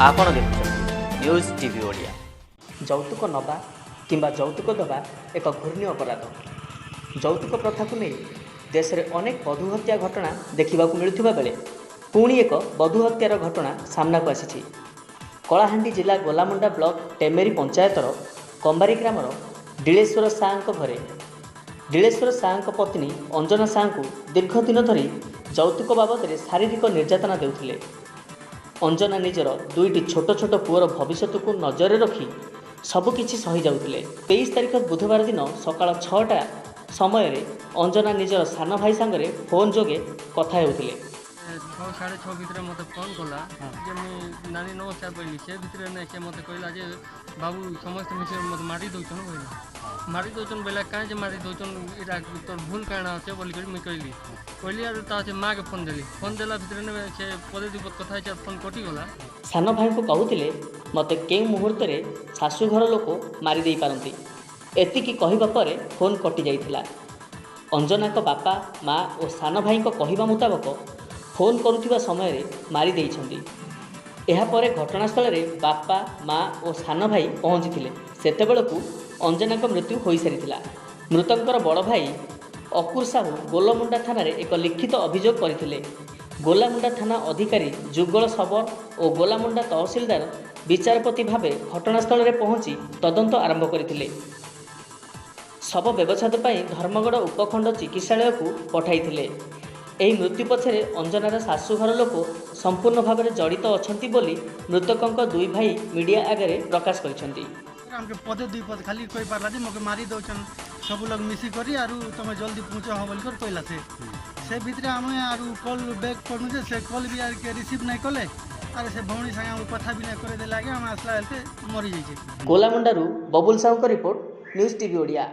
ଆପଣ ଦେଖୁଛନ୍ତି news TV Odia. ଯୌତୁକ ନେବା କିମ୍ବା ଯୌତୁକ ଦେବା ଏକ ଘୃଣ୍ୟ ଅପରାଧ। ଯୌତୁକ ପ୍ରଥାକୁ ନେଇ ଦେଶରେ ଅନେକ ବଧୂ ହତ୍ୟା ଘଟଣା ଦେଖିବାକୁ ମିଳୁଥିବା ବେଳେ ପୁଣି ଏକ ବଧୂ ହତ୍ୟାର ଘଟଣା ସାମ୍ନାକୁ ଆସିଛି। କଳାହାଣ୍ଡି ଜିଲ୍ଲା ଗୋଲାମୁଣ୍ଡା ବ୍ଲକ ଟେମେରି ପଞ୍ଚାୟତର କମ୍ବାରୀ ଗ୍ରାମର ଡିଳେଶ୍ୱର ସାଙ୍କ ଘରେ ଡିଳେଶ୍ୱର ସାଙ୍କ ପତ୍ନୀ ଅଞ୍ଜନା ସାଙ୍କୁ ଦୀର୍ଘ ଦିନ ଧରି ଯୌତୁକ ବାବଦରେ ଶାରୀରିକ ନିର୍ଯାତନା ଦେଉଥିଲେ। ଅଞ୍ଜନା ନିଜର ଦୁଇଟି ଛୋଟ ଛୋଟ ପୁଅର ଭବିଷ୍ୟତକୁ ନଜରରେ ରଖି ସବୁକିଛି ସହିଯାଉଥିଲେ। 23 ତାରିଖ ବୁଧବାର ଦିନ ସକାଳ 6ଟା ସମୟରେ ଅଞ୍ଜନା ନିଜର ସାନ ଭାଇ ସାଙ୍ଗରେ ଫୋନ୍ ଯୋଗେ କଥା ହେଉଥିଲେ। 6, 6:30 ଭିତରେ ମୋତେ ଫୋନ୍ କଲା ଯେ ମୁଇଁ ନାନୀ ନମସ୍କାର କହିଲି। ସେ ଭିତରେ ନାଇଁ ସେ ମୋତେ କହିଲା ଯେ ବାବୁ, ସମସ୍ତେ ମିଶି ମୋତେ ମାରି ଦଉଛନ୍ କହିଲା। ମାରି ଦଉଛନ୍ ବୋଇଲା, କାଁ ଯେ ମାରି ଦଉଛନ୍, ଏଇଟା ତୋର ଭୁଲ କାଣା ଅଛେ ବୋଲିକରି ମୁଇଁ କହିଲି। କହିଲି ଆରୁ ତା ସେ ମାଆକେ ଫୋନ୍ ଦେଲି। ଫୋନ୍ ଦେଲା ଭିତରେ ନେବେ ସେ ପଦେ ଦୁଇ ପଦ କଥା ହେଇଛି, ଫୋନ୍ କଟିଗଲା। ସାନ ଭାଇଙ୍କୁ କହୁଥିଲେ, ମୋତେ କେଉଁ ମୁହୂର୍ତ୍ତରେ ଶାଶୁଘର ଲୋକ ମାରି ଦେଇପାରନ୍ତି। ଏତିକି କହିବା ପରେ ଫୋନ୍ କଟି ଯାଇଥିଲା। ଅଞ୍ଜନାଙ୍କ ବାପା, ମା ଓ ସାନ ଭାଇଙ୍କ କହିବା ମୁତାବକ ଫୋନ୍ କରୁଥିବା ସମୟରେ ମାରି ଦେଇଛନ୍ତି। ଏହାପରେ ଘଟଣାସ୍ଥଳରେ ବାପା, ମା ଓ ସାନ ଭାଇ ପହଞ୍ଚିଥିଲେ। ସେତେବେଳକୁ ଅଞ୍ଜନାଙ୍କ ମୃତ୍ୟୁ ହୋଇସାରିଥିଲା। ମୃତକଙ୍କର ବଡ଼ ଭାଇ ଅକୁର ସାହୁ ଗୋଲମୁଣ୍ଡା ଥାନାରେ ଏକ ଲିଖିତ ଅଭିଯୋଗ କରିଥିଲେ। ଗୋଲାମୁଣ୍ଡା ଥାନା ଅଧିକାରୀ ଯୁଗଳ ଶବର ଓ ଗୋଲାମୁଣ୍ଡା ତହସିଲଦାର ବିଚାରପତି ଭାବେ ଘଟଣାସ୍ଥଳରେ ପହଞ୍ଚି ତଦନ୍ତ ଆରମ୍ଭ କରିଥିଲେ। ଶବ ବ୍ୟବଚ୍ଛେଦ ପାଇଁ ଧର୍ମଗଡ଼ ଉପଖଣ୍ଡ ଚିକିତ୍ସାଳୟକୁ ପଠାଇଥିଲେ। ଏହି ମୃତ୍ୟୁ ପଛରେ ଅଞ୍ଜନାର ଶାଶୁଘର ଲୋକ ସମ୍ପୂର୍ଣ୍ଣ ଭାବରେ ଜଡ଼ିତ ଅଛନ୍ତି ବୋଲି ମୃତକଙ୍କ ଦୁଇ ଭାଇ ମିଡ଼ିଆ ଆଗରେ ପ୍ରକାଶ କରିଛନ୍ତି। ଆମକେ ପଦେ ଦୁଇ ପଦ ଖାଲି କହିପାରିଲା ଯେ ମକେ ମାରି ଦଉଛନ୍ ସବୁ ଲୋକ ମିଶିକରି, ଆରୁ ତମେ ଜଲ୍ଦି ପହଞ୍ଚ ହ ବୋଲିକରି କହିଲା ସେ। ସେ ଭିତରେ ଆମେ ଆରୁ କଲ୍ ବ୍ୟାକ୍ କଲୁ ଯେ ସେ କଲ୍ ବି ଆର୍ କେ ରିସିଭ୍ ନାଇଁ କଲେ। ଆରେ ସେ ଭଉଣୀ ସାଙ୍ଗେ ଆମକୁ କଥା ବି ନାଇଁ କରେଇଦେଲେ ଆଜ୍ଞା। ଆମେ ଆସିଲା ବେଳକେ ମରିଯାଇଛେ। ଗୋଲାମୁଣ୍ଡାରୁ ବବୁଲ ସାହୁଙ୍କ ରିପୋର୍ଟ, ନ୍ୟୁଜ୍ ଟିଭି ଓଡ଼ିଆ।